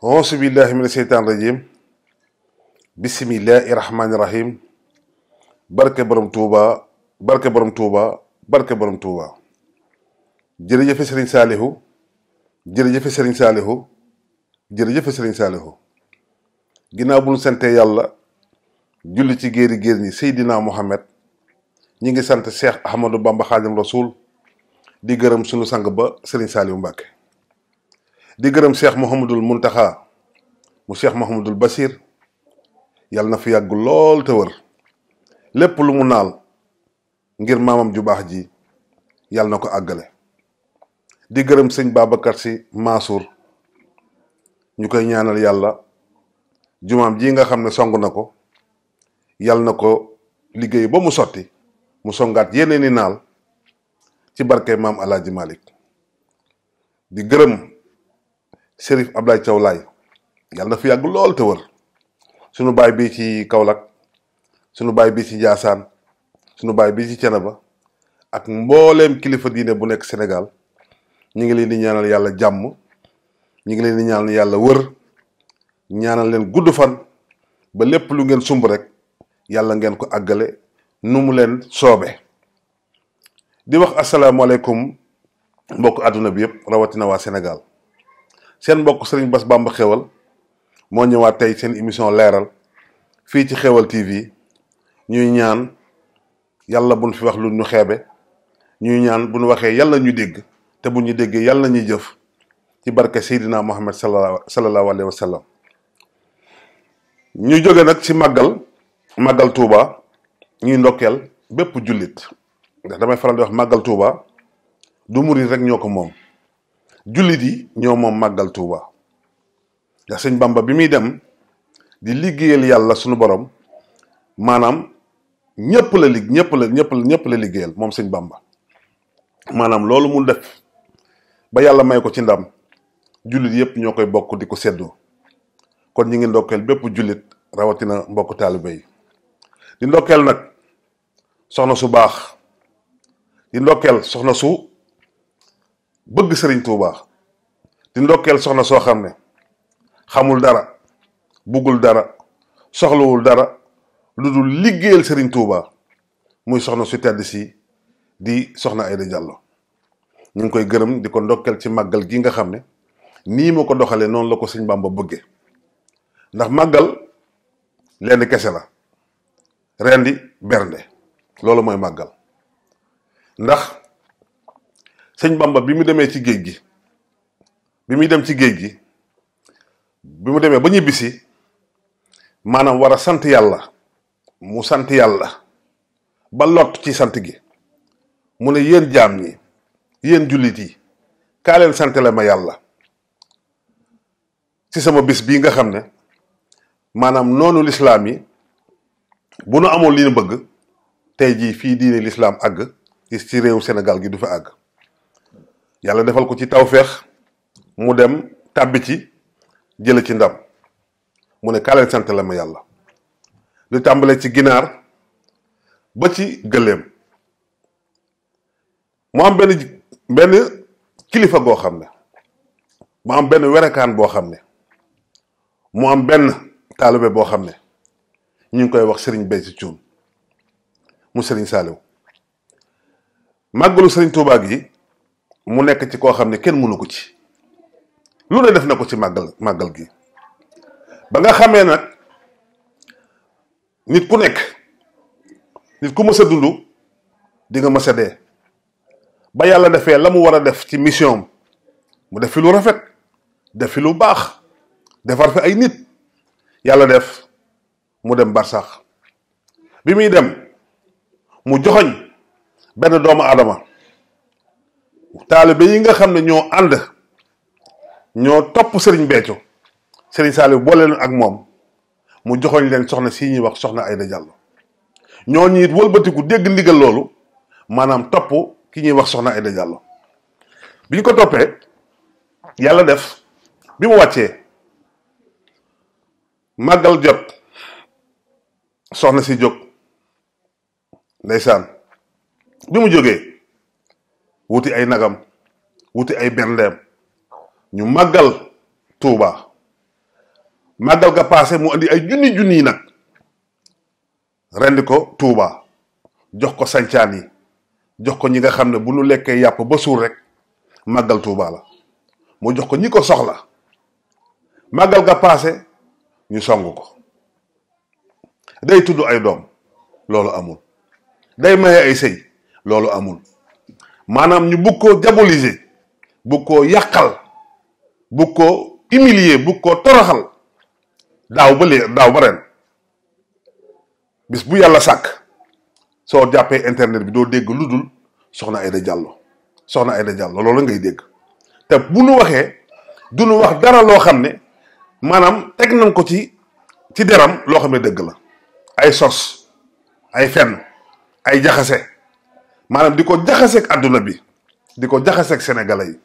auzu billahi mina seytaan rajim bismillahi rahmaani rahim barke borom Touba barke borom Touba barke borom Touba jërëjëfe Serigne Saliou jërëjëfe Serigne Saliou jërëjëfe Serigne Saliou ginnaaw bu ñu sante yàlla julli ci géeri géer ñi Seydina Mohamed ñi ngi sant Cheikh Ahmadou Bamba Khadim Rasoul di gërëm sunu sang ba Serigne Saliou Mbacké di gërëm Cheikh Mouhamadul Muntaxa mu Cheikh Mouhamadul Basir yàlla na fi yàgg lool te wër lépp lu mu naal ngir maamam ju baax ji yàlla na ko àggale di gërëm sëñ Babacar Sy Mansour ñu koy ñaanal yàlla jumaam ji nga xam ne song na ko yàlla na ko liggéey ba mu sotti mu songaat yeneen i naal ci barke maam Alaaji Malick di gërëm Chérif Ablaye Thiaw Laye yàlla na fi yàgg lool te wër sunu baay bii ci Kaolack sunu baay bii ci Ndiassane sunu baay bii ci Thiénaba ak mbooleem kilifa diine bu nekk Sénégal ñu ngi leen di ñaanal yàlla jàmm ñu ngi leen di ñaanal yàlla wër ñaanal leen gudd fan ba lépp lu ngeen sumb rek yàlla ngeen ko àggale nu mu leen soobe di wax asalaamaaleykum mbokk àdduna bi yëpp rawatina waa Sénégal seen mbokk Serigne Bass Bamba Xewal moo ñëwaat tey seen émission leeral fii ci Xewal TV ñuy ñaan yàlla buñ fi wax lu ñu xeebe ñuy ñaan bu ñu waxee yàlla ñu dégg te bu ñu déggee yàlla ñuy jëf ci barke Seydina Mohamed sallallahu alayhi wa sallam ñu jóge nag ci màggal Touba ñuy ndokkeel bépp jullit ndax damay faral di wax màggal Touba du murit rek ñoo ko moom jullit yi ñoo moom màggal Touba ndax sëñ Bamba bi muy dem di liggéeyal yàlla sunu borom maanaam ñëpp la liggéeyal moom sëñ Bamba maanaam loolu mu def ba yàlla may ko ci ndam jullit yëpp ñoo koy bokk di ko seddoo kon ñi ngi ndokkeel bépp jullit rawatina mbokk taalibe yi di ndokkeel nag soxna su baax di ndokkeel soxna su bëgg sëriñ Touba di ndokkeel soxna soo xam ne xamul dara buggul dara soxlawul dara lu dul liggéeyal sëriñ Touba muy soxna su tedd si di soxna Aïda Diallo ñu ngi koy gërëm di ko ndokkeel ci màggal gi nga xam ne nii ma ko doxalee noonu la ko sëñ Bamba bëggee ndax màggal lenn kese la rendi bernde loolu mooy màggal ndax sëñ Bamba bi mu demee ci géej gi bi muy dem ci géej gi bi mu demee ba ñibbisi maanaam war a sant yàlla mu sant yàlla ba lott ci sant gi mu ne yéen jaam ñi yéen jullit yi kaa leen santale ma yàlla ci sama bis bii nga xam ne maanaam noonu lislaam yi bu nu amoon li ñu bëgg tey jii fii diine lislaam àgg ci réew Sénégal gi du fa àgg yàlla defal ko ci tawféex mu dem tàbbi ci jële ci ndam mu ne kaa leen santale ma yàlla lu tàmbalee ci ginaar ba ci gëléem mu am benn kilifa goo xam ne mu am benn werekaan boo xam ne mu am benn taalibe boo xam ne ñu ngi koy wax Serigne Béthio Thioune mu Serigne Saliou màggalu Serigne Touba gi mu nekk ci koo xam ne kenn mënu ko ci lu ne def na ko ci màggal gi ba nga xamee nag nit ku mës a dund di nga mës a dee ba yàlla defee la mu war a def ci mission mu def fi lu rafet def fi lu baax defar fi ay nit yàlla def mu dem barsax bi muy dem mu joxoñ benn doomu aadama taalibe yi nga xam ne ñoo ànd ñoo topp Serigne Béthio Serigne Saliou boole leen ak moom mu joxoñ leen soxna si ñuy wax soxna Aïda Diallo ñoo ñiit wëlbatiku dégg ndigal loolu maanaam topp ki ñuy wax soxna Aïda Diallo bi ñu ko toppee yàlla def bi mu wàccee màggal jot soxna si jóg ndeysaan bi mu jógee wuti ay nagam wuti ay berndeem ñu màggal Touba màggal ga passé mu andi ay junni nag rendi ko Touba jox ko sancaan yi jox ko ñi nga xam ne bu nu lekkee yàpp ba suur rek màggal Touba la mu jox ko ñi ko soxla màggal ga passé ñu song ko day tudd ay doom loolu amul day maye ay sëy loolu amul maanaam ñu bugg koo diaboliser bugg koo yàqal bugg koo humilier bugg koo toroxal daaw ba ren bis bu yàlla sàkk soo jàppee internet bi doo dégg lu dul soxna Aïda Diallo loolu ngay dégg te bu nu waxee du nu wax dara loo xam ne maanaam teg nañ ko ci deram loo xam ne dëgg la ay sos ay fenn ay jaxase maanaam di ko jaxaseeg àdduna bi di ko jaxaseeg sénégalais yi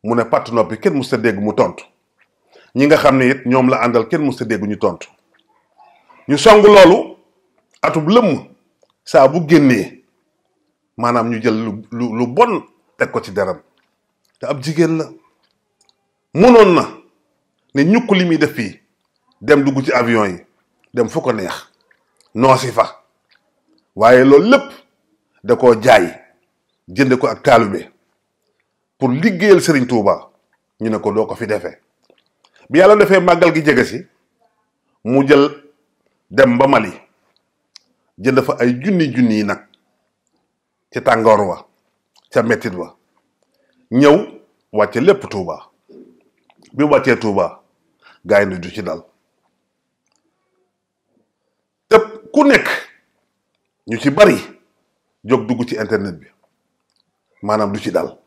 mu ne patt noppi kenn mus ta dégg mu tontu ñi nga xam ne it ñoom la àndal kenn mus ta dégg ñu tontu ñu song loolu atub lëmm saa bu génnee maanaam ñu jël lu bon teg ko ci deram te ab jigéen la mënoon na ne ñukk li muy def fii dem dugg ci avion yi dem fu ko neex noosi fa waaye loolu lépp da koo jaay jënd ko ak taalube pour liggéeyal Serigne Touba ñu ne ko doo ko fi defee bi yàlla defee màggal gi jege si mu jël dem ba Mali jënd fa ay junni yi nag ci tàngoor wa ca mettit wa ñëw wàcce lépp Touba bi mu wàccee Touba gaa yi ne du ci dal tëpp ku nekk ñu ci bari jóg dugg ci internet bi maanaam du ci dal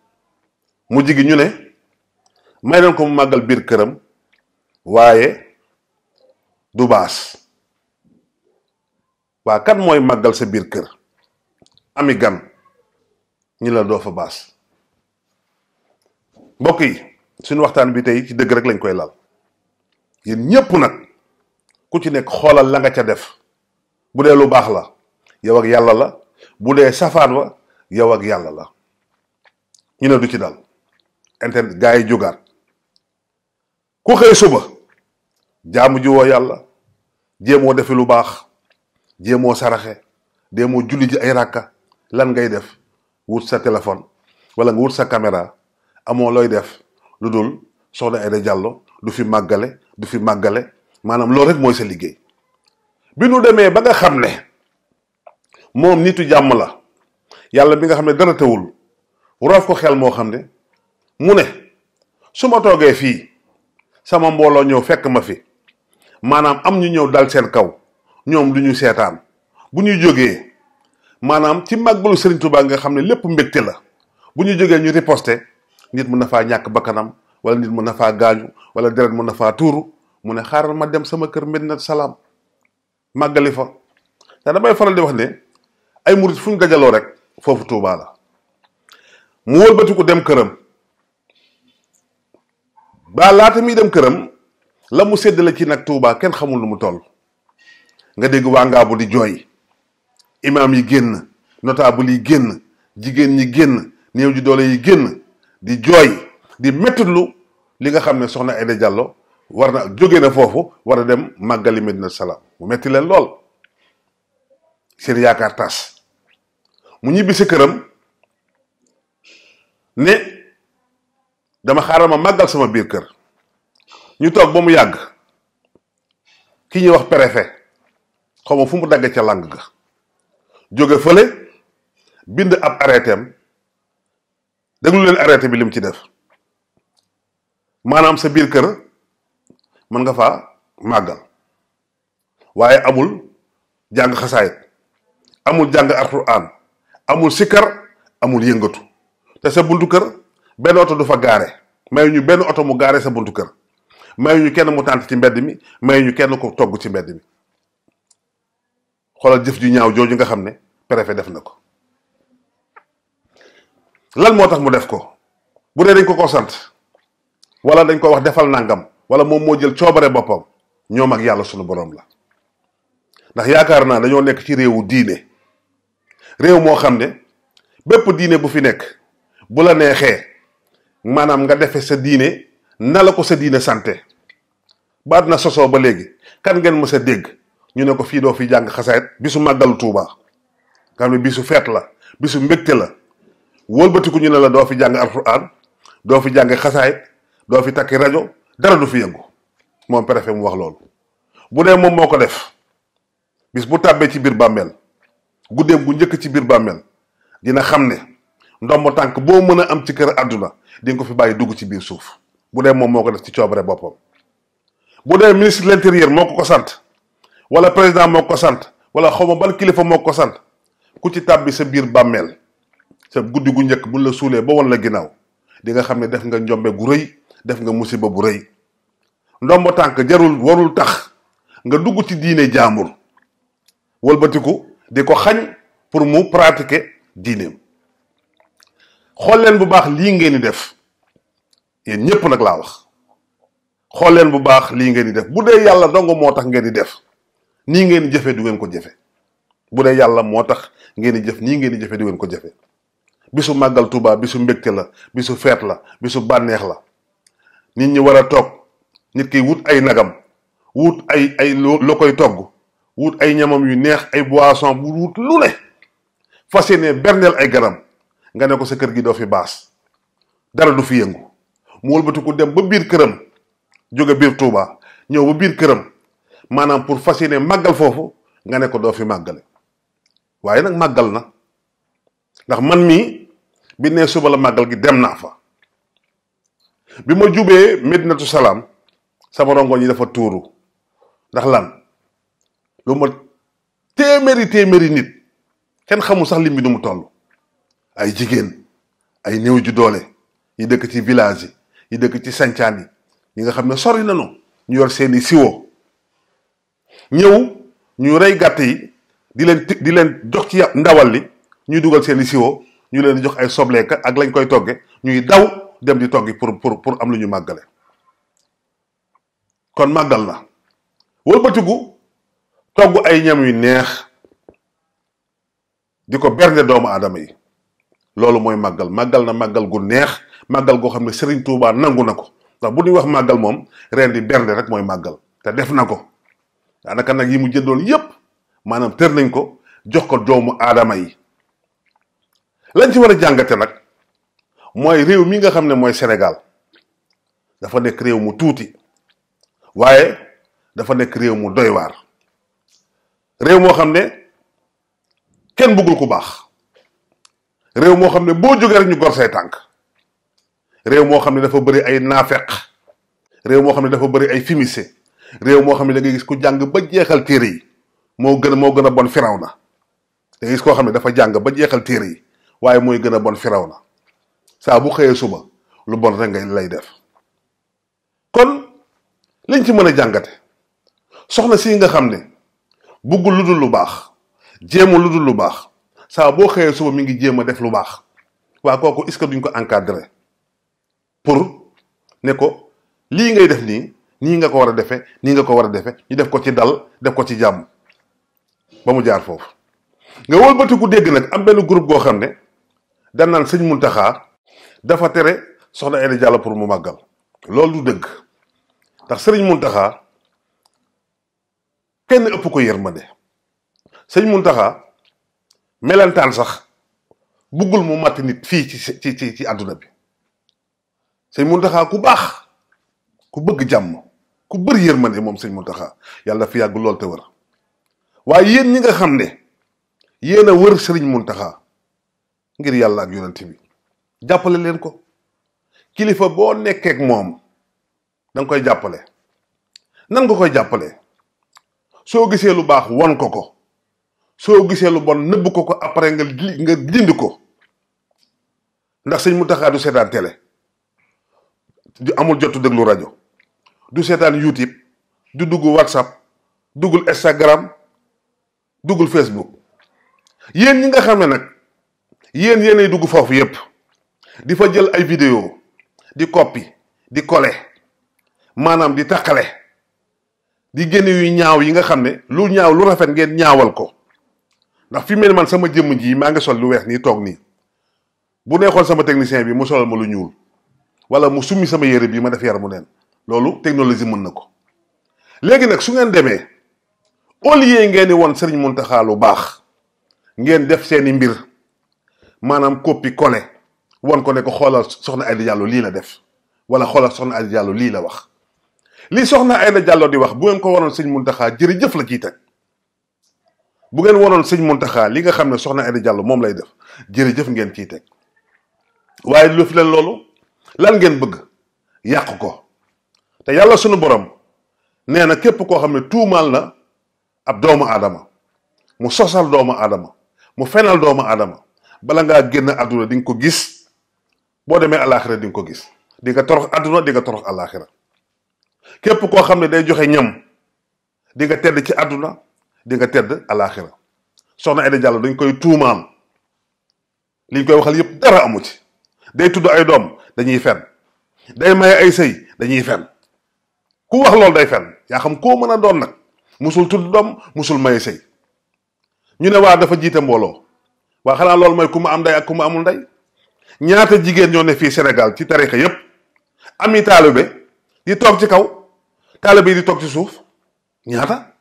mu jigi ñu ne may nañ ko mu màggal biir këram waaye du baas waa kan mooy màggal sa biir kër ami gan ñi la doo fa baas mbokk yi suñu waxtaan bi tey ci dëgg rek lañ koy lal yéen ñépp nag ku ci nekk xoolal la nga ca def bu dee lu baax la yow ak yàlla la bu dee safaan wa yow ak yàlla la ñu ne du ci dal internet gaa yi jógaat ku xëy suba jaamu ji woo yàlla jéemoo defi lu baax jéemoo saraxe jéemoo julli ji ay ràkka lan ngay def wut sa téléphone wala nga wut sa caméra amoo looy def lu dul soxna Aïda Diallo du fi màggale maanaam loolu rek mooy sa liggéey bi nu demee ba nga xam ne moom nitu jàmm la yàlla bi nga xam ne dara tawul roof ko xel moo xam ne mu ne su ma toogee fii sama mbooloo ñëw fekk ma fi maanaam am ñu ñëw dal seen kaw ñoom du ñu seetaan bu ñuy jógee maanaam ci màggalu Serigne Touba nga xam ne lépp mbégte la bu ñu jógee ñu riposte nit mën na faa ñàkk bakkanam wala nit mën na faa gaañu wala deret mën na faa tuuru mu ne xaaral ma dem sama kër Medina Salaam màggali fa te damay faral di wax ne ay murit fu ñu dajaloo rek foofu Touba la mu wëlbatiku dem këram ba laata muy dem këram la mu séddale ci nag Touba kenn xamul lu mu toll nga dégg waa Ngaabu di jooy imaam yi génn notable yi génn jigéen ñi génn néew ji doole yi génn di jooy di mettitlu li nga xam ne soxna Aïda Diallo war na jóge na foofu war a dem màggali Medina Salaam mu metti leen lool seen yaakaar tas mu ñibbi si këram ne dama xaaral ma màggal sama biir kër ñu toog ba mu yàgg ki ñuy wax préfet xaw ma fu mu dagge ca làng ga jóge fële bind ab arrêté am déglu leen arrêté bi lim ci def maanaam sa biir kër mën nga faa màggal waaye amul jàng xasaayit amul jàng alxuraan amul sikkar amul yëngatu te sa buntu kër benn oto du fa gaare mayu ñu benn oto mu gaare sa buntu kër mayu ñu kenn mu tànt ci mbedd mi mayu ñu kenn ko togg ci mbedd mi xoolal jëf ju ñaaw jooju nga xam ne préfet def na ko lan moo tax mu def ko bu dee dañ ko sant wala dañ ko wax defal nangam wala moom moo jël coobare boppam ñoom ak yàlla sunu borom la ndax yaakaar naa dañoo nekk ci réewu diine réew moo xam ne bépp diine bu fi nekk bu la neexee maanaam nga defe sa diine na la ko sa diine santé baat na sosoo ba léegi kan ngeen mës a dégg ñu ne ko fii doo fi jàng xasaayit bisu màggalu Tuuba nga xam ne bisu feet la bisu mbégte la wëlbatiku ñu ne la doo fi jàng alxuraan doo fi jàng xasaayit doo fi takki rajo dara du fi yëngu moom préfet mu wax loolu. bu dee moom moo ko def bis bu tàbbee ci biir bàmmeel guddeem gu njëkk ci biir bàmmeel dina xam ne ndombo tànk boo mën a am ci kër àdduna di nga ko fi bàyyi dugg ci biir suuf bu dee moom moo ko def ci coobare boppam. bu dee ministre de l'intérieur moo ko sant wala président moo ko sant wala xawma ban kilifa moo ko sant ku ci tàbbi sa biir bàmmeel sa guddi gu njëkk buñ la suulee ba woon la ginnaaw di nga xam ne def nga njombe gu rëy def nga musiba bu rëy. ndombo tànk warul tax nga dugg ci diine jaambur wëlbatiku di ko xañ pour mu pratiquer diineem. xool leen bu baax lii ngeen di def yéen ñépp nag laa wax xool leen bu baax lii ngeen di def bu dee yàlla dong moo tax ngeen di def nii ngeen di jëfe du ngeen ko jëfe bu dee yàlla moo tax ngeen di jëf nii ngeen di jëfe du ngeen ko jëfe. bisu màggal Tuuba bisu mbégte la bisu feet la bisu bànneex la nit ñi war a toog nit ki wut ay nagam wut ay lu koy togg wut ay ñamam yu neex ay boisson bu wut lu ne fas yéene berndeel ay ganam nga ne ko sa kër gi doo fi baas dara du fi yëngu mu wëlbatiku dem ba biir këram jóge biir Touba ñëw ba biir këram maanaam pour fas yéene màggal foofu nga ne ko doo fi màggale waaye nag màggal na ndax man mii bi ne suba la màggal gi dem naa fa bi ma jubee Medinatu Salaam sama rongoñ yi dafa tuuru ndax lan lu ma téeméeri nit kenn xamul sax lim bi nu mu toll ay jigéen ay néew ju doole yi dëkk ci village yi dëkk ci sancaan yi ñi nga xam ne sori nañu ñu yor seeni siwo ñëw ñu rey gàtt yi di leen jox ci ndawal li ñuy dugal seeni siwo ñu leen di jox ay sobleeka ak lañ koy togge ñuy daw dem di toggi pour am lu ñu màggale kon màggal na wëlbatiku togg ay ñam yu neex di ko bernde doomu aadama yi loolu mooy màggal màggal na màggal gu neex màggal goo xam ne Serigne Touba nangu na ko ndax bu ñuy wax màggal moom ren di bernde rek mooy màggal te def na ko daanaka nag yi mu jëndoon yépp maanaam tër nañ ko jox ko doomu aadama yi lañ ci war a jàngate nag mooy réew mi nga xam ne mooy Sénégal dafa nekk réew mu tuuti waaye dafa nekk réew mu doy waar réew moo xam ne kenn bëggul ku baax réew moo xam ne boo jógee rek ñu gor say tànk réew moo xam ne dafa bëri ay naafeq réew moo xam ne dafa bëri ay fimiste réew moo xam ne da ngay gis ku jàng ba jeexal téere yi moo gën a bon Firawna da ngay gis koo xam ne dafa jàng ba jeexal téere yi waaye mooy gën a bon Firawna saa bu xëyee suba lu bon rek ngay lay def kon liñ ci mën a jàngate soxna si nga xam ne buggul lu dul lu baax jéemul lu dul lu baax saa boo xëyee suba mi ngi jéem a def lu baax waa kooku est-ce que duñ ko encadrer pour ne ko lii ngay def nii nga ko war a defee nii nga ko war a defee ñu def ko ci dal def ko ci jàmm ba mu jaar foofu. nga wëlbatiku dégg nag am benn groupe goo xam ne dan naan sëñ Muntaxa dafa tere soxna Aïda Diallo pour mu màggal loolu du dëgg ndax sëriñ Muntaxa kenn ëpp ko yërmande sëñ Muntaxa melentaan sax buggul mu matt nit fii ci àdduna bi sëñ Muntaxa ku baax ku bëgg jàmm ku bëri yërmande moom sëñ Muntaxa yàlla fi yàgg lool te wër waaye yéen ñi nga xam ne yéen a wër sëriñ Muntaxa ngir yàlla ak yonent bi jàppale leen ko kilifa boo nekkeek moom danga koy jàppale nan nga koy jàppale soo gisee lu baax won ko soo gisee lu bon nëbb ko après nga dindi ko ndax sëñ Muntaxa du seetaan télé amul jotu déglu rajo du seetaan YouTube du dugg WhatsApp duggul Instagram duggul Facebook yéen ñi nga xam ne nag yéenay dugg foofu yépp di fa jël ay vidéo di copy di coller maanaam di taqale di génne yu ñaaw yi nga xam ne lu ñaaw lu rafet ngeen ñaawal ko ndax fi mel man sama jëmm ji maa ngi sol lu weex nii toog nii bu neexoon sama technicien bi mu solal ma lu ñuul wala mu summi sama yére bi ma def yaramu neen loolu technologie mën na ko léegi nag su ngeen demee au lieu ngeen di won Serigne Mountakha lu baax ngeen def seeni mbir maanaam copie collé won ko ne ko xoolal soxna Aïda Diallo lii la def wala xoolal soxna Aïda Diallo lii la wax li soxna Aïda Diallo di wax bu ngeen ko waroon Serigne Mountakha jërëjëf la ciy teg bu ngeen waroon Serigne Mountakha li nga xam ne soxna Aïda Diallo moom lay def jërëjëf ngeen ciy teg waaye lu fi leen loolu lan ngeen bëgg yàq ko te yàlla sunu borom nee na képp koo xam ne tuumaal na ab doomu aadama mu sosal doomu aadama mu fenal doomu aadama bala ngaa génn àdduna di nga ko gis boo demee alaxira di nga ko gis di nga torox àdduna di nga torox alaxira képp koo xam ne day joxe ñam di nga tedd ci àdduna di nga tedd alaxira soxna Aïda Diallo dañ koy tuumaal liñ koy waxal yépp dara amu ci day tudd ay doom dañuy fen day maye ay sëy dañuy fen ku wax loolu day fen yaa xam koo mën a doon nag musul tudd doom musul maye sëy ñu ne waa dafa jiite mbooloo waa xanaa loolu mooy ku ma am ndey ak ku ma amul ndey ñaata jigéen ñoo ne fii Sénégal ci tarixa yépp ami taalibe di toog ci kaw taalibe yi di toog ci suuf ñaata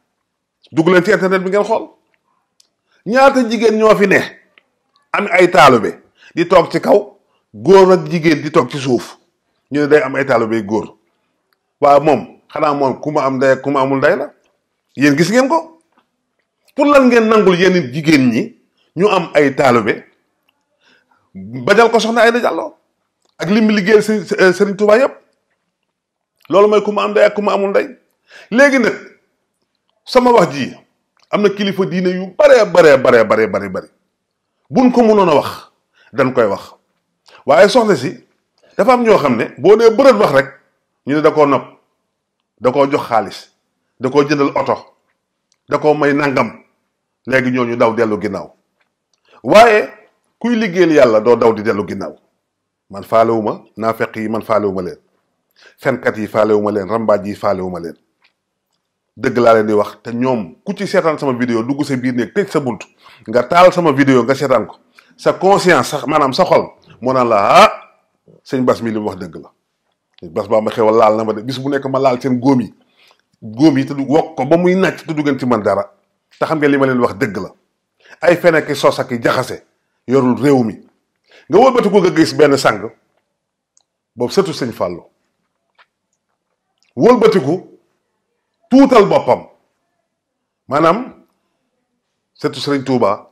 dugg leen ci internet bi ngeen xool ñaata jigéen ñoo fi ne am ay taalibe di toog ci kaw góor ak jigéen di toog ci suuf ñu ne day am ay taalibe góor waaw moom xanaa moom ku ma am ndey ak ku ma amul ndey la yéen gis ngeen ko pour lan ngeen nangul yenn jigéen ñi ñu am ay taalibe bañal ko soxna Aïda Diallo ak li mu liggéeyal Serigne Touba yépp loolu mooy ku ma am ndey ak ku ma amul ndey léegi nag sama wax ji am na kilifa diine yu bare buñ ko mënoon a wax dañ koy wax waaye soxna si dafa am ñoo xam ne boo nee bërët wax rek ñu ne da koo nopp da koo jox xaalis da koo jëndal oto da koo may nangam léegi ñooñu daw dellu ginnaaw waaye kuy liggéeyal yàlla doo daw di dellu ginnaaw man faalewuma naafeq yi man faalewuma leen fenkat yi faalewuma leen rambaaj yi faalewuma leen dëgg laa leen di wax te ñoom ku ci seetaan sama vidéo dugg sa biir néeg tëj sa bunt nga taal sama vidéo nga seetaan ko sa conscience sax maanaam sa xol moo naan la ah sëñ Bass mi li mu wax dëgg la Bass baa ma xewal laal na ma de bis bu nekk ma laal seen góom yi te du wokk ko ba muy nàcc te du ngeen ci man dara te xam ngeen li ma leen wax dëgg la ay feneki sos ak jaxase yorul réew mi nga wëlbati ko nga gis benn sang boobu sëtu sëñ Fallou wëlbatiku tuutal boppam maanaam sëtu sëriñ Touba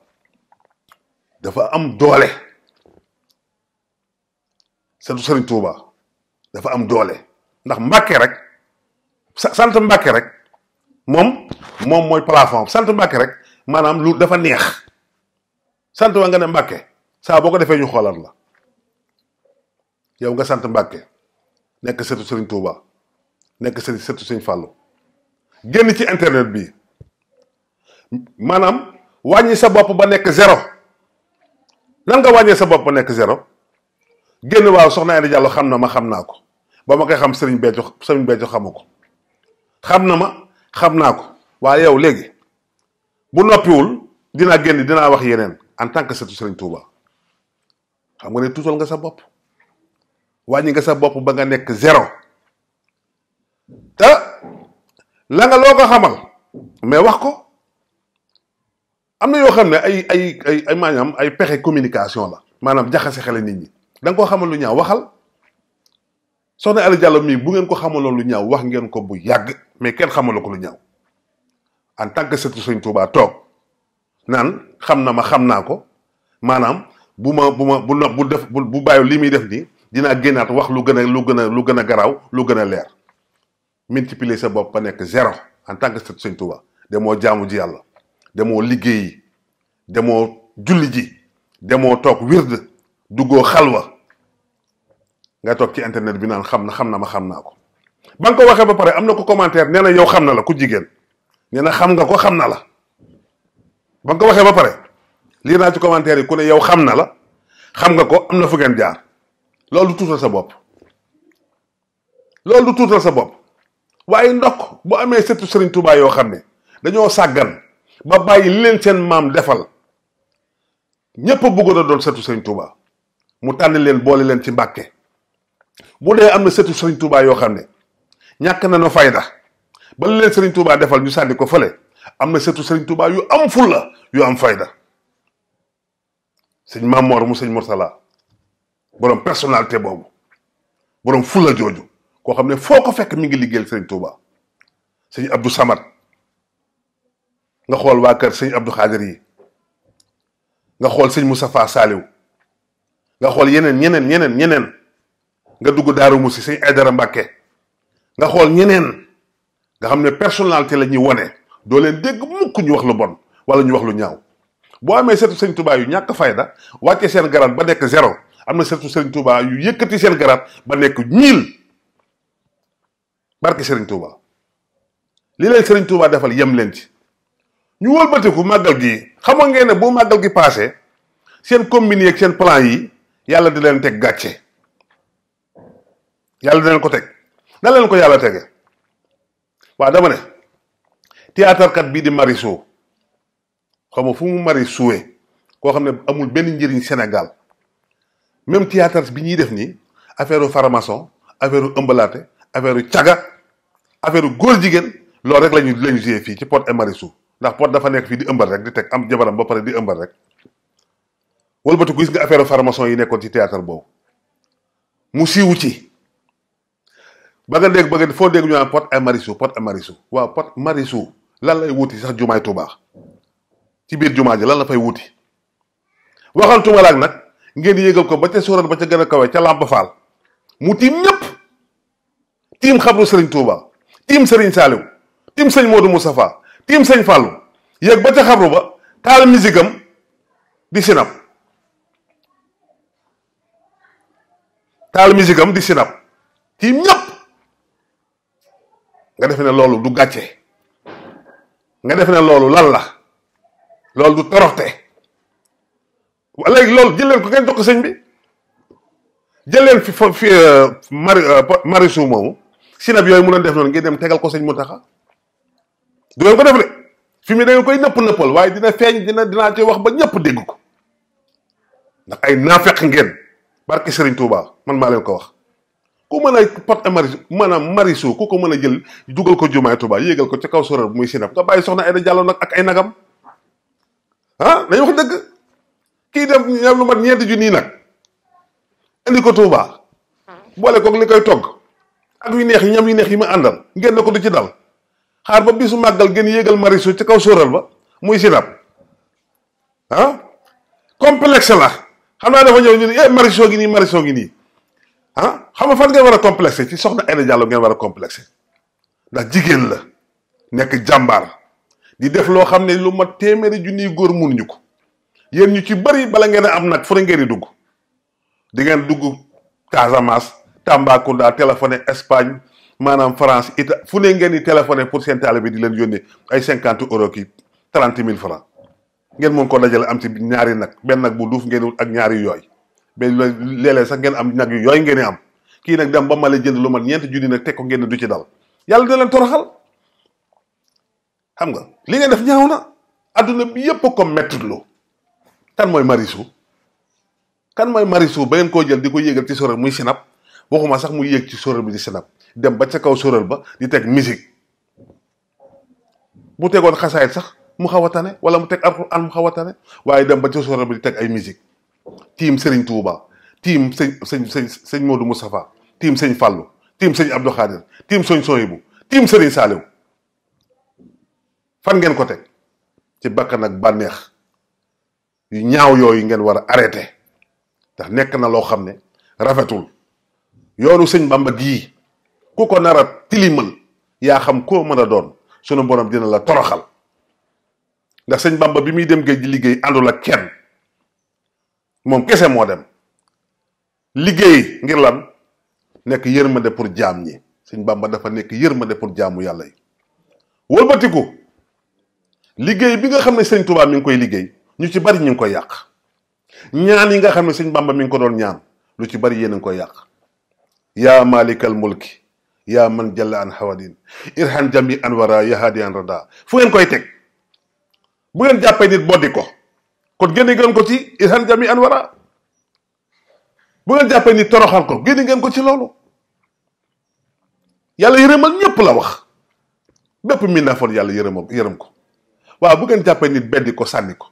dafa am doole sëtu sëriñ Touba dafa am doole ndax Mbàkke rek sant Mbàkke rek moom mooy plafond sant Mbàkke rek maanaam lu dafa neex sant wa nga ne Mbàkke saa boo ko defee ñu xoolal la yow nga sant Mbàkke nekk sëtu sëriñ Touba nekk sëtu sëriñ Fallou génn ci internet bi maanaam wàññi sa bopp ba nekk zéro nan nga wàññee sa bopp ba nekk zéro génn waaw soxna Aïda Diallo xam na ma xam naa ko ba ma koy xam Serigne Béthio xamu ko xam na ma xam naa ko waaye yow léegi bu noppiwul dinaa génn dinaa wax yeneen en tant que sëtu Serigne Touba xam nga ne tuutal nga sa bopp wàññi nga sa bopp ba nga nekk zéro te la nga loo ko xamal mais wax ko am na yoo xam ne ay maanaam ay pexe communication la maanaam jaxase xale nit ñi da nga koo xamal lu ñaaw waxal soxna Aïda Diallo mii bu ngeen ko xamaloon lu ñaaw wax ngeen ko bu yàgg mais kenn xamaloo ko lu ñaaw en tant que sëtu Sëñ Tuubaa toog naan xam na ma xam naa ko maanaam bu bàyyi li muy def nii dinaa génnaat wax lu gën a garaaw lu gën a leer multiplier sa bopp ba nekk zéro en tant que sëtu Sëñ Tuubaa demoo jaamu ji yàlla demoo liggéeyi demoo julli ji demoo toog wird duggoo xalwa nga toog ci internet bi naan xam na ma xam naa ko ba nga ko waxee ba pare am na ko commentaire nee na yow xam na la ku jigéen nee na xam nga ko xam na la ba nga ko waxee ba pare lii naa ci commentaire yi ku ne yow xam na la xam nga ko am na fu ngeen jaar loolu du tuutal sa bopp waaye ndokk bu amee sëtu Serigne Touba yoo xam ne dañoo sàggan ba bàyyi li leen seen maam defal ñépp a bëggoon a doon sëtu Serigne Touba mu tànn leen boole leen ci Mbàkke bu dee am na sëtu Serigne Touba yoo xam ne ñàkk nañu fayda ba leen Serigne Touba defal ñu sànni ko fële am na surtout Serigne Touba yu am fulla yu am fayda sëñ Mamor mu sëñ Mourtala borom personnalité boobu borom fulla jooju koo xam ne foo ko fekk mi ngi liggéeyal Serigne Touba sëñ Abdou Samad nga xool waa kër sëñ Abdou Khadir yi nga xool sëñ Moustapha Saliou nga xool ñeneen nga dugg Daaru Musi sëñ Aydara Mbàkke nga xool ñeneen nga xam ne personnalité la ñuy wone doo leen dégg mukk ñu wax lu bon wala ñu wax lu ñaaw boo amee surtout sëñ Touba yu ñàkk fayda wàcce seen garaat ba nekk 0 am na surtout sëñ Touba yu yëkkati seen garaat ba nekk 1000 barke sëriñ Touba li leen sëriñ Touba defal yem leen ci ñu wëlbatiku màggal gi xamoon ngeen ne bu màggal gi passé seen combine yi ak seen plan yi yàlla di leen teg gàcce yàlla di leen ko teg na leen ko yàlla tege waaw dama ne théâtre kat bii di Marichou xam nga fu mu Marichoué koo xam ne amul benn njëriñ Sénégal même théâtre bi ñuy def nii affaire farmason affaire ëmbalaate affaire caga affaire góor jigéen loolu rek lañu joué fii ci Pod et Marichou ndax Pod dafa nekk fii di ëmbal rek di teg am jabaram ba pare di ëmbal rek wëlbatu gis nga affaire farmason yi nekkoon ci théâtre boobu mu siiwu ci ba nga dégg foo dégg ñu naan Pod et Marichou waaw Pod Marichou lan lay wuti sax jumaay Tuubaa ci biir jumaa ji lan la fay wuti waxantuma laak nag ngeen yéegal ko ba ca sóoral ba ca gën a kawe ca Lamp Fall mu tiim ñëpp tiim xabru Serigne Touba tiim Serigne Saliou tiim sëñ Modou Moustapha tiim sëñ Fallou yéeg ba ca xabru ba taal misigam di sinap tiim ñëpp nga defe ne loolu du gàcce nga defe ne loolu lan la loolu du toroxte léegi loolu jël leen ko ngeen jox ko sëñ bi jël leen fi Marichou moomu sinab yooyu mu doon def noonu ngeen dem tegal ko sëñ Mountakha du ngeen ko def de fi mu da ngeen koy nëppal waaye dina feeñ dinaa ci wax ba ñëpp dégg ko ndax ay naafeq ngeen barke Serigne Touba man maa leen ko wax ku mën a Pod et Marichou maanaam Marichou ku ko mën a jël dugal ko jumaay Touba yéegal ko ca kaw soror bu muy sinab nga bàyyi soxna Aïda Diallo nag ak ay nagam dañu wax dëgg kii dem ñam lu mat 4 junni nag indi ko Touba boole ko li koy togg ak yu neex yi ñam yu neex yi ma àndal ngeen ne ko du ci dal xaar ba bisu màggal ngeen yéegal Marichou ci kaw sóoral ba muy sinab complexe la xam naa dafa ñëw ñu ne Marichou gi nii xam nga fan ngeen war a complexé ci soxna Aïda Diallo ngeen war a complexé ndax jigéen la nekk jàmbaar di def loo xam ne lu ma téeméeri junniy góor mënuñu ko yéen ñu ci bëri bala ngeen a am nag fu ne ngeen di dugg di ngeen dugg Casamance Tambacounda téléphoné Espagne maanaam France fu ne ngeen di téléphoné pour seen taalibe bi di leen yónnee ay 50 euros ki 30 000 francs ngeen mën ko dajale am ci ñaari nag benn nag bu duuf ngeen wut ak ñaari yooy mais léeg-léeg sax ngeen am nag yu yooyu ngeen am kii nag dem ba ma la jënd lu mat 4 junni nag teg ko ngeen du ci dal yàlla da leen toroxal xam nga li ngeen def ñaaw na adduna bi yépp ko mettitlu kan mooy Marichou ba ngeen koo jël di ko yéegal ci soror muy sinap waxuma sax muy yéeg ci soror bi di sinap dem ba ca kaw soror ba di teg musique bu tegoon xasaayit sax mu xaw a tane wala mu teg alxuraan mu xaw a tane waaye dem ba ca soror bi di teg ay musique tiim Serigne Touba tiim sëñ Modou Moustapha tiim sëñ Fallou tiim sëñ Abdou Khadir tiim sëñ Sohibou tiim Serigne Saliou fan ngeen ko teg ci bakkan ak bànneex yu ñaaw yooyu ngeen war a arrêté ndax nekk na loo xam ne rafetul yoonu sëñ Bamba gii ku ko nar a tilimal yaa xam koo mën a doon sunu borom dina la toroxal ndax sëñ Bamba bi muy dem géej di liggéey àndul ak kenn moom kese moo dem liggéey ngir lan nekk yërmande pour jaam ñi sëñ Bamba dafa nekk yërmande pour jaamu yàlla yi wëlbatiku liggéey bi nga xam ne sëñ Touba mi ngi koy liggéey ñu ci bari ñu ngi koy yàq ñaan yi nga xam ne sëñ Bamba mi ngi ko doon ñaan lu ci bari yéen a ngi koy yàq yaa malikal mulki yaa man jalla an hawadin irhan jami an wara yahadi an rada fu ngeen koy teg bu ngeen jàppee nit boddi ko kon génne ngeen ko ci irhan jami an wara bu ngeen jàppee nit toroxal ko génne ngeen ko ci loolu yàlla yërëmal ñépp la wax bépp mbindaafoon yàlla yërëm ko waaw bu ngeen jàppee nit beddi ko sànni ko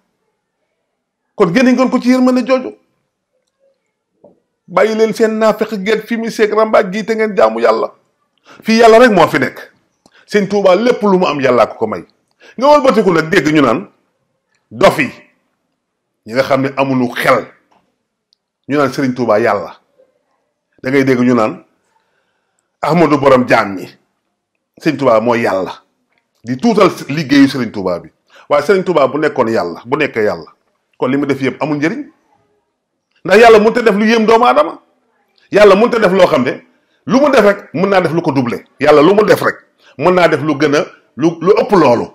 kon génne ngeen ko ci yërmande jooju. bàyyi leen seen naafeq geeg fi mu seeg rambaaj gii te ngeen jaamu yàlla fii yàlla rek moo fi nekk. sëñ Tuubaa lépp lu mu am yàllaa ko may nga wëlbatiku nag dégg ñu naan dof yi ñi nga xam ne amuñu xel ñu naan sëriñ Tuubaa yàlla da ngay dégg ñu naan Ahmadu borom jaam ñi sëñ Tuubaa mooy yàlla di tuutal liggéeyu sëriñ Tuubaa bi waaye sëriñ Tuubaa bu nekkoon yàlla bu nekkee yàlla kon li mu def yëpp amul njëriñ ndax yàlla mënut a def lu yéem doomu aadama yàlla mënut a def loo xam ne lu mu def rek mën naa def lu ko doublé yàlla lu mu def rek mën naa def lu gën a lu ëpp loolu.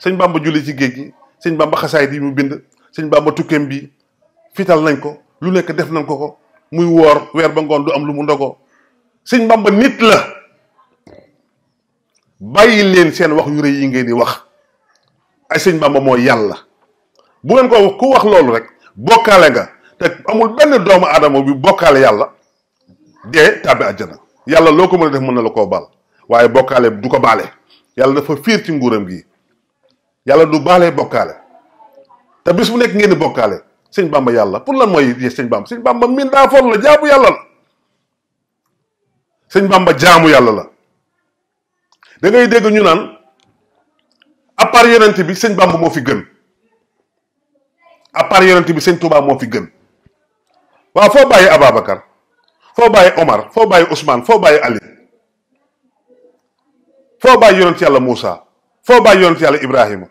sëñ Bamba julli ci géej gi sëñ Bamba xasaay di mu bind sëñ Bamba tukkeem bi fital nañ ko lu nekk def nañ ko muy woor weer ba ngoon du am lu mu ndogoo sëñ Bamba nit la. bàyyi leen seen wax yu rëy yi ngeen di wax ay sëñ Bamba mooy yàlla bu ngeen ko ku wax loolu rek bokkaale nga te amul benn doomu aadama bi bokkaale yàlla dee tàbbi àjjana yàlla loo ko mën a def mën na la koo baal waaye bokkaale du ko baale yàlla dafa fiir ci nguuram gi yàlla du baalee bokkaale te bis bu nekk ngeen di bokkaale sëñ Bamba yàlla pour lan mooy sëñ Bamba min daa for la jaamu yàlla la sëñ Bamba jaamu yàlla la. da ngay dégg ñu naan à part yonent bi sëñ Bamba moo fi gën à part yonent bi sëñ Touba moo fi gën waaw foo bàyyi Ababacar foo bàyyi Omar foo bàyyi Ousmane foo bàyyi Ali foo bàyyi yonent yàlla Moussa foo bàyyi yonent yàlla Ibrahima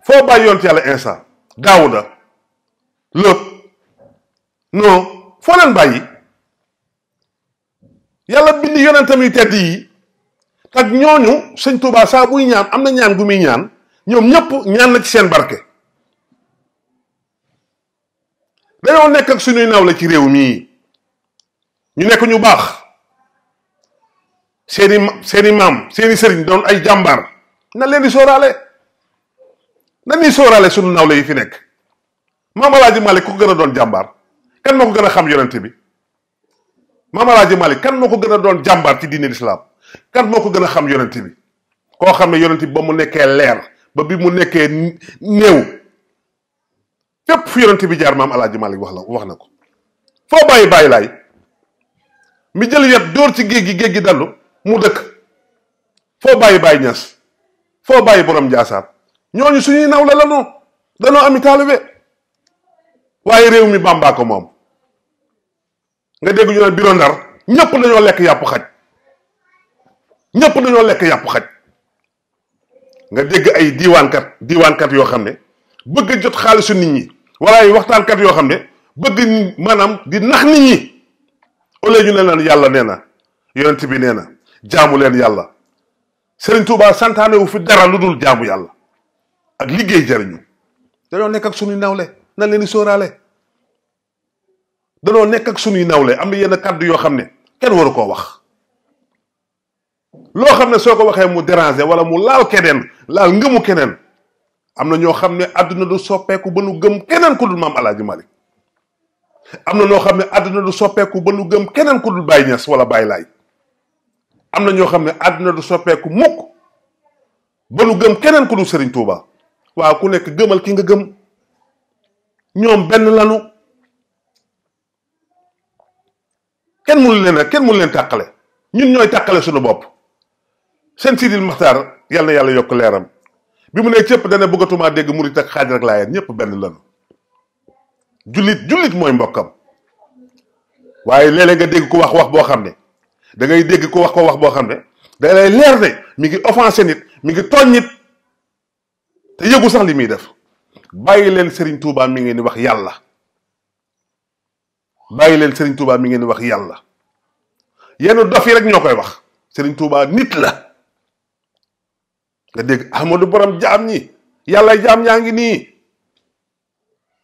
foo bàyyi yonent yàlla Insa Daawuda Lot non foo leen bàyyi yàlla bind yonentam yu tedd yi ak ñooñu sëñ Touba saa buy ñaan am na ñaan gu muy ñaan ñoom ñëpp ñaan na ci seen barke. dañoo nekk ak suñuy nawle ci réew mii ñu nekk ñu baax seeni maam seeni sëriñ doon ay jàmbaar na leen di sóoraale na ñuy sóoraale suñu nawle yi fi nekk. Maam Alaaji Malik ku ko gën a doon jàmbaar kan moo ko gën a xam yonent bi Maam Alaaji Malik kan moo ko gën a doon jàmbaar ci diine lislaam kan moo ko gën a xam yonent bi koo xam ne yonent bi ba mu nekkee leer ba bi mu nekkee néew fépp fu yonent bi jaar Maam Alaaji Malik wax na ko. foo bàyyi bàyyi laay mi jël yet dóor ci géej gi dallu mu dëkk foo bàyyi bàyyi ñas foo bàyyi borom jaasaat ñooñu suñuy nawle la noo danoo ami taalibe waaye réew mi Bàmbaa ko moom nga dégg ñu naan biro Ndar ñëpp dañoo lekk yàpp xaj ñëpp dañoo lekk yàpp xaj nga dégg ay diiwaankat yoo xam ne bëgg a jot xaalisu nit ñi wala ay waxtaankat yoo xam ne bëgg maanaam di nax nit ñi au lieu ñu ne leen yàlla nee na yonent bi nee na jaamu leen yàlla Serigne Touba santaane wu fi dara lu dul jaamu yàlla ak liggéey jariñu dañoo nekk ak suñuy nawle nan leen di sóoraale dañoo nekk ak suñuy nawle am na yenn kàddu yoo xam ne kenn waru koo wax loo xam ne soo ko waxee mu déranger wala mu laal keneen laal ngëmu keneen am na ñoo xam ne àdduna du soppeeku ba nu gëm keneen ku dul Maam Alaaji Malik am na ñoo xam ne àdduna du soppeeku ba nu gëm keneen ku dul Baye Niass wala Baye Laay am na ñoo xam ne àdduna du soppeeku mukk ba nu gëm keneen ku dul Serigne Touba waaw ku nekk gëmal ki nga gëm ñoom benn lanu kenn mënu leen tàqale ñun ñooy tàqale suñu bopp. seen Sidil Maxtaar yàlla na yàlla yokk leeram bi mu ne cëpp dana bëggatumaa dégg murit ak xaadir ak laayeen ñëpp benn lanu jullit mooy mbokkam waaye léeg-léeg nga dégg ko wax boo xam ne da ngay dégg ko wax boo xam ne day lay leer ne mi ngi offensé nit mi ngi tooñ nit te yëgu sax li muy def bàyyi leen Serigne Touba mi ngeen di wax yàlla bàyyi leen Serigne Touba mi ngeen di wax yàlla yenn dof yi rek ñoo koy wax Serigne Touba nit la. nga dégg Ahmadu borom jaam ñi yàlla jaam ñaa ngi nii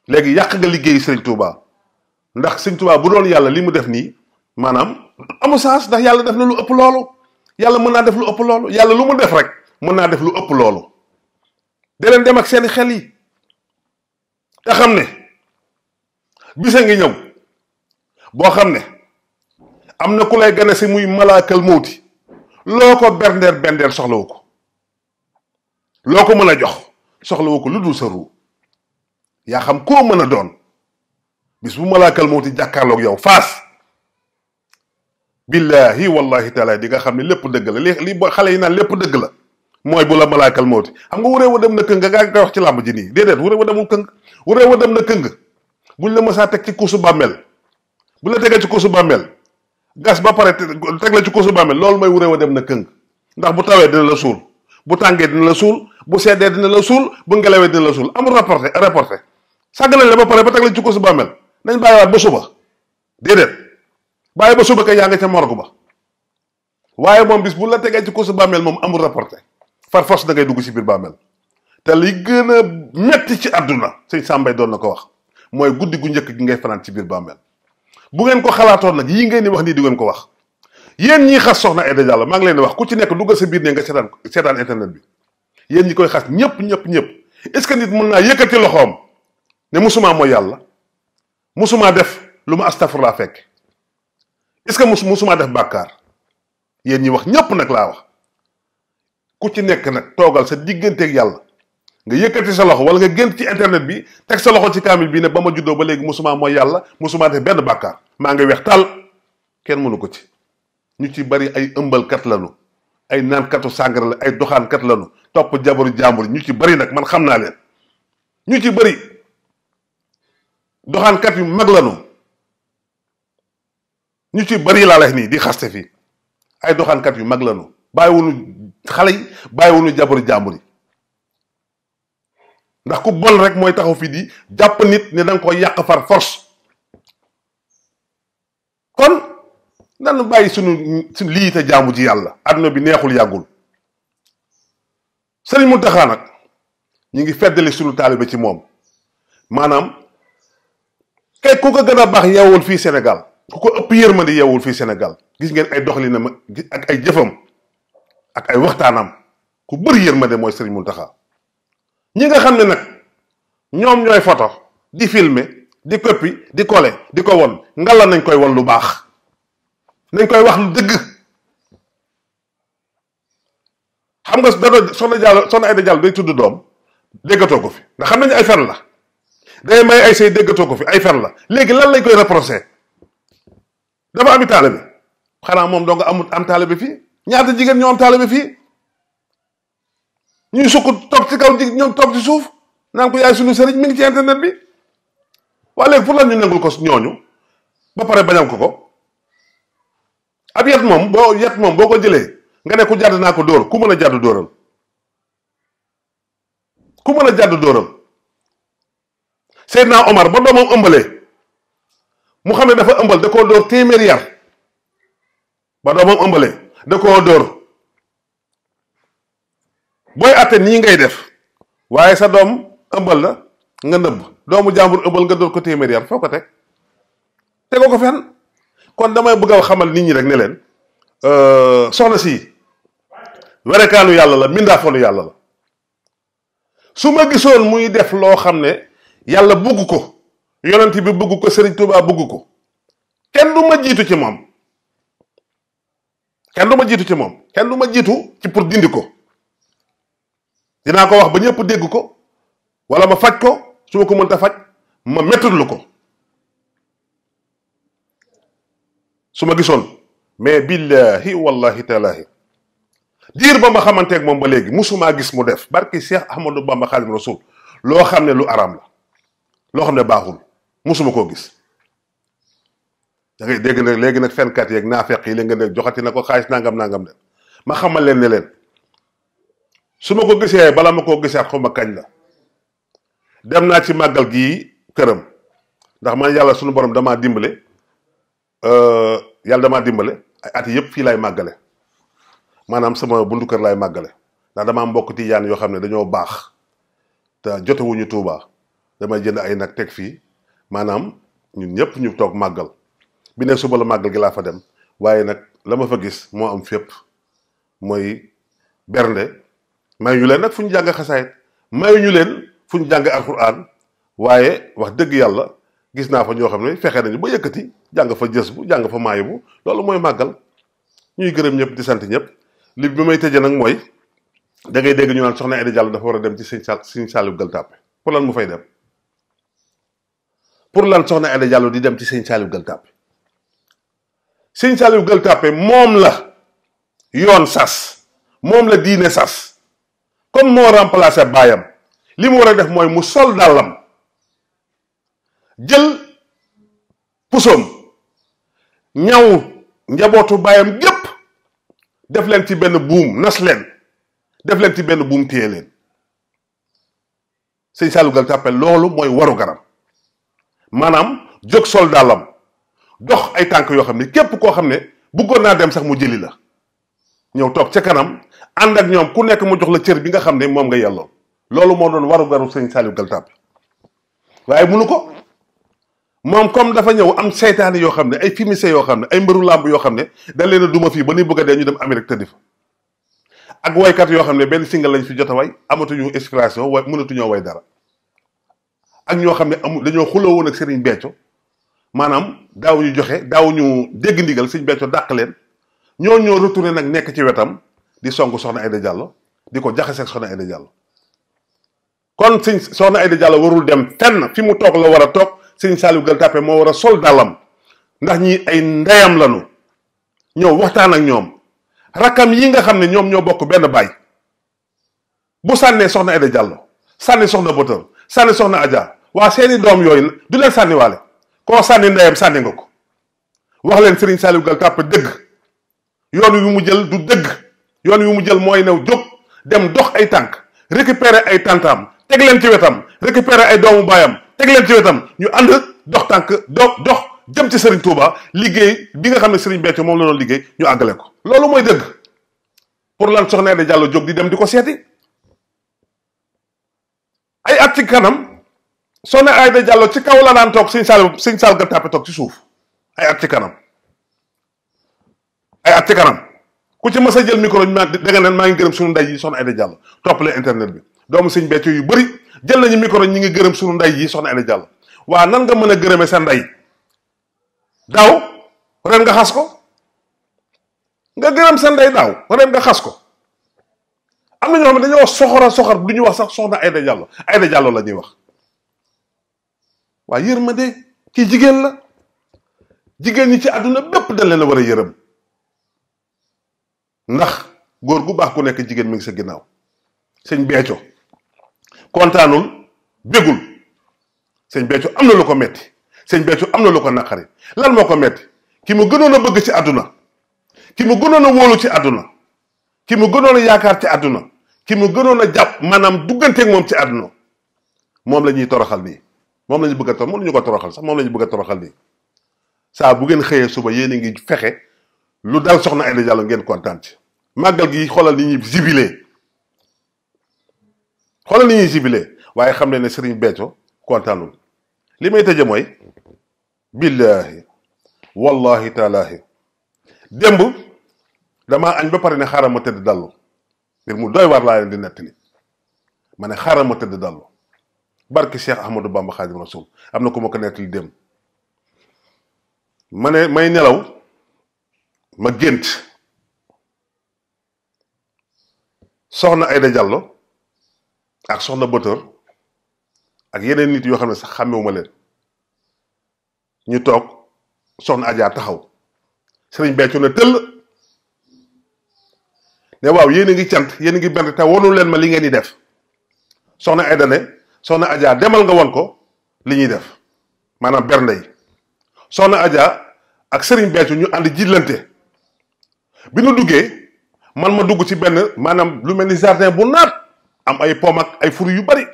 léegi yàq nga liggéey Serigne Touba ndax Serigne Touba bu doon yàlla li mu def nii maanaam amu sens ndax yàlla def na lu ëpp loolu yàlla mën naa def lu ëpp loolu yàlla lu mu def rek mën naa def lu ëpp loolu da leen dem ak seeni xel yi te xam ne bisa ngi ñëw boo xam ne am na ku lay gane si muy malaakal mawti loo ko berndeel soxlawu ko loo ko mën a jox soxlawu ko lu dul sa ruu yaa xam koo mën a doon bis bu malaakal mawti jàkkaarloog yow faas billahi wallahi taala di nga xam ne lépp dëgg la li xale yi naan lépp dëgg la mooy bu la malaakal mawti xam nga wuree wa dem na këng nga koy wax ci làmb ji nii déedéet wuree wa demul këng wuree wa dem na këng buñ la mësaa teg ci kuusu bàmmeel bu la tegee ci kuusu bàmmeel gas ba pare teg la ci kuusu bàmmeel loolu mooy wuree wa dem na këng ndax bu tawee dina la suul bu tàngee dina la suul bu seddee dina la suul bu ngelawee dina la suul amul rapporté sàgganañ la ba pare ba teg la ci kuusu bàmmeel nañ bàyyiwaat ba suba déedéet bàyyi ba suba kay yaa nga ca morgue ba waaye moom bis bu la tegee ci kuusu bàmmeel moom amul rapporté far force da ngay dugg ci biir bàmmeel te li gën a metti ci àdduna sëñ Sàmbay doon na ko wax mooy guddi gu njëkk gi ngay fanaan ci biir bàmmeel bu ngeen ko xalaatoon nag yii ngeen di wax nii di ngeen ko wax yéen ñii xas soxna Aïda Diallo maa ngi leen di wax ku ci nekk duggal sa biir ne nga seetaan internet bi yéen ñi koy xas ñëpp est-ce que nit mën naa yëkkati loxoom ne musuma mooy yàlla musuma def lu ma astafurlaa fekk est-ce que musuma def bàkkaar yéen ñi wax ñëpp nag laa wax ku ci nekk nag toogal sa digganteeg yàlla nga yëkkati sa loxo wala nga génn ci internet bi teg sa loxo ci kaamil bi ne ba ma juddoo ba léegi musuma mooy yàlla musuma def benn bàkkaar maa ngi weex tàll kenn mënu ko ci ñu ci bari ay ëmbalkat lanu ay naankatu sàngara la ay doxaankat lanu topp jabaru jàmbur ñu ci bari nag man xam naa leen ñu ci bari doxaankat yu mag lanu ñu ci bari laa lay nii di xaste fii ay doxaankat yu mag lanu bàyyiwunu xale yi bàyyiwunu jabaru jàmbur yi ndax ku bon rek mooy taxaw fii di jàpp nit ne danga ko yàq far force kon nan bàyyi suñu lii te jaamu ji yàlla àdduna bi neexul yàggul Sëriñ Muntaxa nag ñu ngi feddali suñu taalibe ci moom maanaam kay ku ko gën a baax yeewul fii Sénégal ku ko ëpp yërmande yeewul fii Sénégal gis ngeen ay doxalinam ak ay jëfam ak ay waxtaanam ku bëri yërmande mooy Sëriñ Muntaxa ñi nga xam ne nag ñoom ñooy photo di filmer di copie di coller di ko won ngalla nañ koy won lu baax nañ koy wax lu dëgg xam nga dado soxna Aïda Diallo day tudd doom déggatoo ko fi ndax xam nañu ay fen la day may ay say déggatoo ko fi ay fen la léegi lan lañ koy reproché dafa ami taalibe xanaa moom doo nga am taalibe fii ñaata jigéen ñoo am taalibe fii ñuy sukk toog ci kaw ñoom toog ci suuf naan ko yaay suñu sëriñ mi ngi ci internet bi waaye léegi pour lan ñu nangul ko ñooñu ba pare bañal ko ab yet moom boo ko jëlee nga ne ku jàdd naa ko dóor ku mën a jàdd dóoral ku mën a jàdd dóoral Seydina Omar ba doomam ëmbalee mu xam ne dafa ëmbal da koo dóor téeméeri yar ba doomam ëmbalee da koo dóor booy atte nii ngay def waaye sa doom ëmbal la nga nëbb doomu jàmbur ëmbal nga dóor ko téeméeri yar foo ko teg tegoo ko fenn kon damay bëgg a xamal nit ñi rek ne leen soxna si werekaanu yàlla la mindaafoonu yàlla la su ma gisoon muy def loo xam ne yàlla bugg ko yonent bi bugg ko Serigne Touba bugg ko kenn du ma jiitu ci moom kenn du ma jiitu ci pour dindi ko dinaa ko wax ba ñëpp dégg ko wala ma faj ko su ma ko mënta faj ma mettitlu ko su ma gisoon mais billahi wallahi taalaahi diir ba ma xamanteeg moom ba léegi musumaa gis mu def barki Cheikh Ahmadou Bamba Xaadimu Rasuul loo xam ne lu araam la loo xam ne baaxul musuma koo gis da ngay dégg nag léegi nag fenkat yeeg naafeq yi léegi nga ne joxati na ko xaalis nangam de ma xamal leen ne leen su ma ko gisee bala ma koo gisaat xaw ma kañ la dem naa ci màggal gii këram ndax man yàlla suñu borom damaa dimbale ay at yëpp fii laay màggale maanaam sama buntu kër laay màggale ndax dama am mbokk tijaan yoo xam ne dañoo baax te jotewuñu Tuuba damay jënd ay nag teg fii maanaam ñun ñëpp ñu toog màggal bi ne suba la màggal gi laa fa dem waaye nag la ma fa gis moo am fépp mooy bernde mayuñu leen nag fu ñu jàng xasaayit mayuñu leen fu ñu jàng alxuraan waaye wax dëgg yàlla gis naa fa ñoo xam ne fexe nañu ba yëkkati jàng fa jës bu jàng fa maayi bu loolu mooy màggal ñuy gërëm ñëpp di sant ñëpp li bi may tëjee nag mooy da ngay dégg ñu naan soxna Aïda Diallo dafa war a dem ci sëñ Saliou Gueule Tapée pour lan mu fay dem pour lan soxna Aïda Diallo di dem ci sëñ Saliou Gueule Tapée sëñ Saliou Gueule Tapée moom la yoon sas moom la diine sas comme moo remplacé baayam li mu war a def mooy mu sol dàllam jël pusoom ñaw njabootu baayam gépp def leen ci benn buum nas leen def leen ci benn buum téye leen sëñ Saliou Gueule Tapée loolu mooy waru garam maanaam jóg sol dàllam dox ay tànk yoo xam ne képp koo xam ne bëggoon naa dem sax mu jëli la ñëw toog ca kanam ànd ak ñoom ku nekk mu jox la cër bi nga xam ne moom nga yelloo loolu moo doon waru garu sëñ Saliou Gueule Tapée waaye munu ko moom comme dafa ñëw am seytaane yoo xam ne ay fimise yoo xam ne ay mbëru làmb yoo xam ne dañ leen a duma fii ba ni bëgg a dee ñu dem Amérique tëddi fa ak waykat yoo xam ne benn single lañ fi jot a way amatuñu inspiration way mënatuñoo way dara ak ñoo xam ne dañoo xuloo woon ak Serigne Béthio maanaam daawuñu joxe daawuñu dégg ndigal Serigne Béthio dàq leen ñoo retourné nag nekk ci wetam di song soxna Aïda Diallo di ko jaxase ak soxna Aïda Diallo kon soxna Aïda Diallo warul dem fenn fi mu toog la war a toog sëñ Saliou Gueule Tapée moo war a sol dàllam ndax ñi ay ndeyam lañu ñëw waxtaan ak ñoom rakkam yi nga xam ne ñoom ñoo bokk benn baay bu sànnee soxna Aïda Diallo sànni soxna Botor sànni soxna Adja waa seeni doom yooyu du leen sànniwaale koo sànni ndeyam sànni nga ko wax leen sëriñ Saliou Gueule Tapée dëgg yoon wi mu jël du dëgg yoon wi mu jël mooy new jóg dem dox ay tànk récupérer ay tantaam teg leen ci wetam récupérer ay doomu baayam teg leen ci wetam ñu ànd dox tànk dox jëm ci Serigne Touba liggéey bi nga xam ne Serigne Béthio moom la doon liggéey ñu àggale ko loolu mooy dëgg pour lan soxna Aïda Diallo jóg di dem di ko seeti ay at ci kanam soxna Aïda Diallo ci kaw la daan toog sëñ Saliou Gueule Tapée toog ci suuf ay at ci kanam ku ci mës a jël micro da nga naan maa ngi gërëm suñu ndey yi soxna Aïda Diallo toppale internet bi doomu sëñ Béthio yu bëri jël nañu micro ñi ngi gërëm suñu ndey yi soxna Aïda Diallo waa nan nga mën a gërëme sa ndey daaw ren nga xas ko nga gërëm sa ndey daaw ren nga xas ko am na ñoo xam ne dañoo soxor du ñu wax sax soxna Aïda Diallo la ñuy wax waaye yërmande kii jigéen la jigéen ñi ci àdduna bépp dañ leen a war a yërëm ndax góor gu baax ku nekk jigéen mi ngi sa ginnaaw sëñ Béthio kontaanul bégul sëñ Béthio am na lu ko metti sëñ Béthio am na lu ko naqari lan moo ko metti ki mu gënoon a bëgg ci àdduna ki mu gënoon a wóolu ci àdduna ki mu gënoon a yaakaar ci àdduna ki mu gënoon a jàpp maanaam dugganteeg moom ci àdduna moom la ñuy toroxal nii moom la ñu bëgg a toroxal moom la ñu ko toroxal sax moom la ñu bëgg a toroxal nii saa bu ngeen xëyee suba yéen a ngi fexe lu dal soxna Aïda Diallo ngeen kontaan ci màggal gi xoolal ni ñuy jubilé waaye xam ne Serigne Béthio kontaanul li may tëje mooy billaahi wallahi taalaahi démb damaa añ ba pare ne xaaral ma tëdd dallu mbir mu doy war laa leen di nettali ma ne xaaral ma tëdd dallu barki Cheikh Ahmadou Bamba Xaadim Rasul am na ku ma ko nettali démb ma ne may nelaw ma gént soxna Aïda Diallo ak soxna Botor ak yeneen nit yoo xam ne sax xàmmewuma leen ñu toog soxna Adja taxaw Serigne Béthio ne tëll ne waaw yéen a ngi cant yéen a ngi bent te wonu leen ma li ngeen di def soxna Aïda ne soxna Adja demal nga won ko li ñuy def maanaam bernde yi soxna Adja ak Serigne Béthio ñu ànd jiitlante bi nu duggee man ma dugg ci benn maanaam lu mel ni jardin bu naat am ay pom ak ay furu yu bari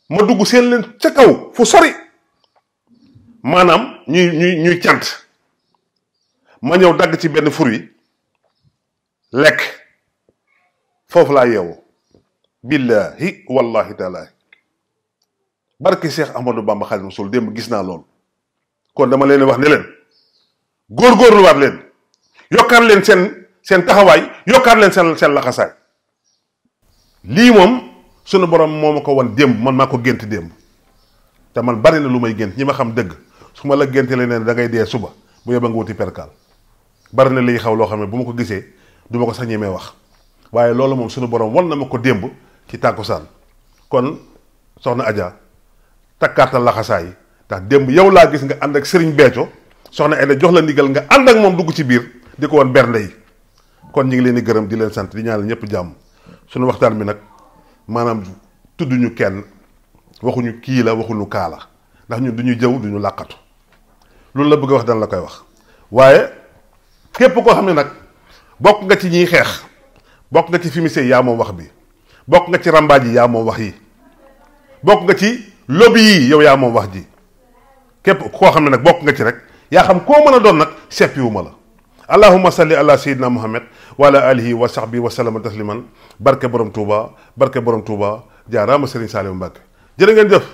ma dugg seen leen ca kaw fu sori maanaam ñuy cant ma ñëw dagg ci benn fur yi lekk foofu laa yeewu billahi wallahi taala barki Cheikh Ahmadou Bamba Xaadimu Rasuul démb gis naa loolu kon dama leen wax ne leen góorgóorluwaat leen yokkaat leen seen taxawaay yokkaat leen seen laxasaay lii moom sunu borom moo ma ko wan démb man maa ko gént démb te man bari na lu may gént ñi ma xam dëgg su ma la génte leen ne da ngay dee suba bu yóbba nga wuti perkaal bari na liy xaw loo xam ne bu ma ko gisee du ma ko sax ñemee wax waaye loolu moom suñu borom wan na ma ko démb ci tàkkusaan kon soxna Adja takkaatal laxasaay ndax démb yow laa gis nga ànd ak Serigne Béthio soxna Aida jox la ndigal nga ànd ak moom dugg ci biir di ko woon bernde yi kon ñu ngi leen di gërëm di leen sant di ñaanal ñëpp jàmm suñu waxtaan bi nag maanaam tudduñu kenn waxuñu kii la waxuñu kaa la ndax ñun duñu jëw duñu làqatu loolu la bëgg a wax dana la koy wax waaye képp koo xam ne nag bokk nga ci ñiy xeex bokk nga ci fumier yaa moom wax bi bokk nga ci rambaaj yi yaa moom wax yi bokk nga ci lobby yi yow yaa moom wax ji képp koo xam ne nag bokk nga ci rek yaa xam koo mën a doon nag seppiwuma la allahumma salli ala sayyidina muhammad wa ala alihi wa sahbihi wa sallama tasliman barke borom Touba jaaraama Serigne Saliou Mbacke jërë ngeen jëf